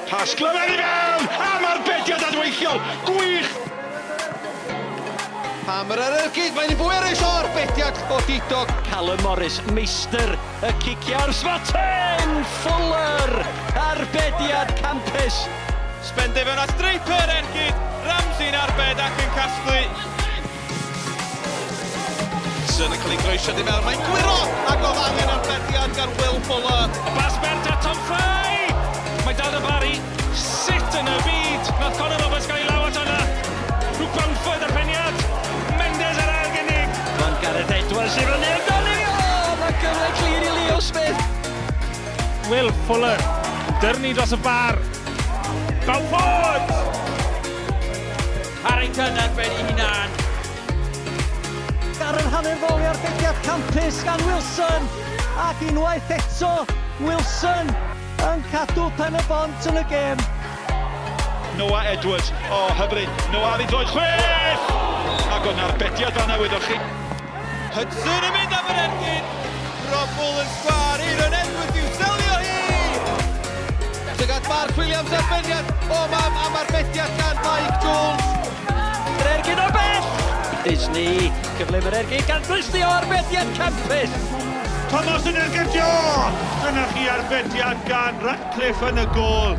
Pas glyfar i fewn! Am arbediad adweithiol! Gwych! Pam yr ergyd, mae'n bwerus o arbediad godidog. Callum Morris, meistr y ciciau o'r smotyn! Fuller! Arbediad campus! Spende fewn at Draper, ergyd, Ramsey'n arbed ac yn casglu. Hudson yn cael ei groesio di mewn, mae'n gwyro ac oedd angen arbediad gan Will Fuller. Bas bert at Tom Fry! Mae dal y Barry. Sut yn y byd nath Conor Roberts gael ei law at hwnna? Luke Bamford ar peniad. Mendes ar ail gynnig. Mae'n Gareth Edwards i fyny amdani! O, mae cyfle clir i Leo Smith. Will Fuller yn dyrnu dros y bar. Bamford! Harrington ar ben ei hunan. Ar yr hanner foli arbediad campus gan Wilson. Ac unwaith eto, Wilson yn cadw pen y bont yn y gêm. Noah Edwards, o oh, hyfryd, Noah ar ei droed chwech! Ac o'n arbediad fanna, wyddoch chi. Hudson yn mynd am yr ergyd. Robl yn sgwar, Aaron Edwards i'w selio hi! Tuag at Mark Williams arbediad, o mam am arbediad gan Mike Jones. Yr ergyd o bell! Disney, cyfle yr ergyd gan Disney o arbediad campus! Thomas yn ergydio! Dyna chi arbediad gan Ratcliffe yn y gôl.